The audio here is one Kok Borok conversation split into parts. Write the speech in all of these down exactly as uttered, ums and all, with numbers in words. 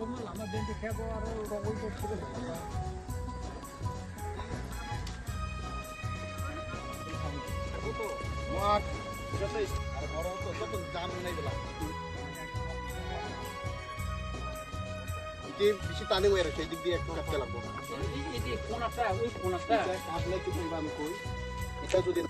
Omo lama bende khe bo aro rogwi bo phuru. Mat, joto is-, aro borok to joto jam nai bela. Iti bisi tani wai rakhe, dik di ek kap chalak bo. Iti, iti, konata, ui konata. Ita kap lai tu bai bam koi. Ita tu din.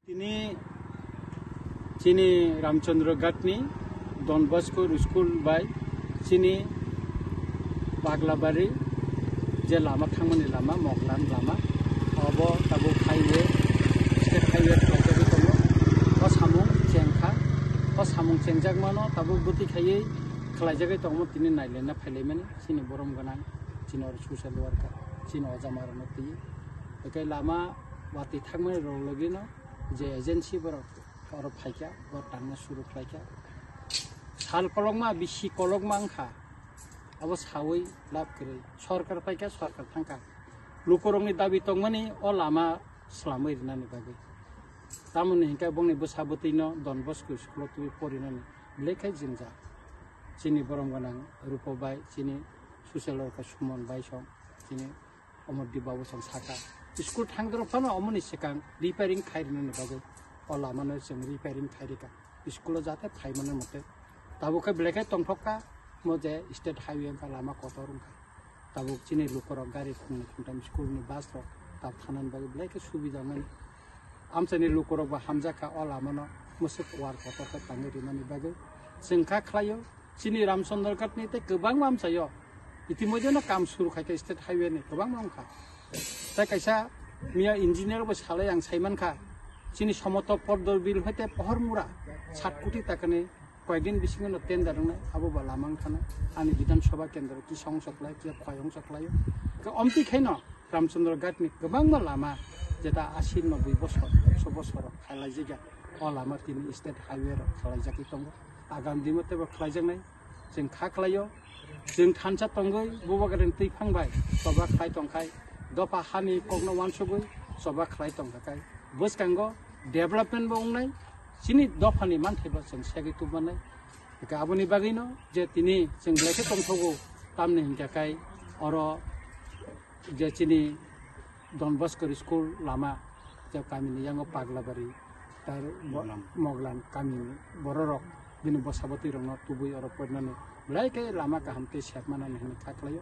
Tini chini Ramchandra Ghat ni Don Bosco School bai chini Paglabari je lama thangmani lama, Moglan lama, obo tabuk highway, state highway khlaijagwi tongo. O samung chengkha, o samung chengjakmano tabuk bwtwi khaiwi khlaijagwi tongmo tini nailaina phailaimani chini borom gwnang, chini oro social worker, chini ojamarokno twi. Ekai lama watwi thangmani rok logino je agency borok oro phaikha, bo tangna suru khlaikha. Sal kolokma, bisi kolokma wngkha, abo sawi lab kwrwi. Sorkar phaikha, sorkar thangkha. Lukurokni dabi tongmani o lama slamwi rinani bagwi. Tamoni hinkhe bongni bwsa bwtwino Don Bosco school-o twiwi porinani belai khe jingjak. Chini borom gwnang Rupo bai, chini social worker Sumon bai song, chini Omor Dibba bo chwng sakha, school thangdoro phano omoni swkang repairing khai rwnani bagwi o lamano chwng repairing khai rwkha, school-o jate phaimani mote. Tabuk khe belai khe tongthokka, mo je state highway wngkha, lama kotor wngkha. Tabuk chini lukurok gari khungni khungtham school-ni bus rok tab thanani bagwi belai khe subida mani. Amchaini lukurok bo hamjakha o lamano mwswk kuar kotor khe tangwi rwmani bagwi chwng kha khlaio. Chini Ramchandra Ghat ni tei kwbangma amchaio. Itimoidheno kam suru khaikha state highway ni kwbangma wngkha. Tei kaisa miya engineer bo salai ang saimankha. Chini Somoto Pordor Bill hoite Pohormura sat koti takani koyekdin bisingo no tender wngnai, abo ba lama wngkhana. Ani Bidhan Sabha kendro kisa ongsa khlai, kisa khwai ongsa khlaio. Khe omtwi khaino Ramchandra Ghat ni kwbangma lama jeta asi noboi bosor, ekso bosor khailaijakya, o lama tini state highway rok khalaijagwi tongo. Agam dino teibo khlaijaknai, chwng kha khlaio. Chwng thansa tongwi Bubagrani twiphang bai choba khlai tongkhai, dopha hani kokno uansugwi choba khlai tongkha khai, bwskango development bo wngnai, chini dophani manthai bo chwng segwi tubmanai. Hwnkhe aboni bagwino je tini chwng belai khe tongthogo, tamni hinkhe khai oro je chini Don Bosco school lama, je kamini yango Paglabari, tar bo-, Moglan. Moglan kamini bororok bini bwsa bwtwirokno tubui oro porinani belai khe lama kaham tei sep manani hwnwi kha khlaio.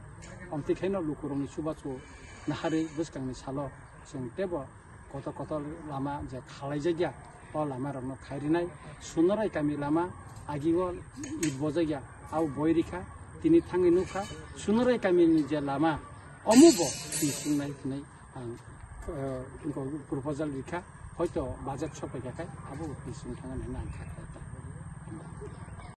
Omtwi khaino lukurokni chubachu naharwi bwskangni salo chwng teibo kotor kotor lama je khalaijakya, o lamarokno khai rinai. Sunorai kami lama agio it bojakya, abo boi rikha, tini thangwi nukha. Sunorai kamini je lama, omo bo twi sungnai hinwi ang, eh, proposal rikha, hoito budget sopaikha khai abo bo twi sung thangani hinwi ang kha khlai.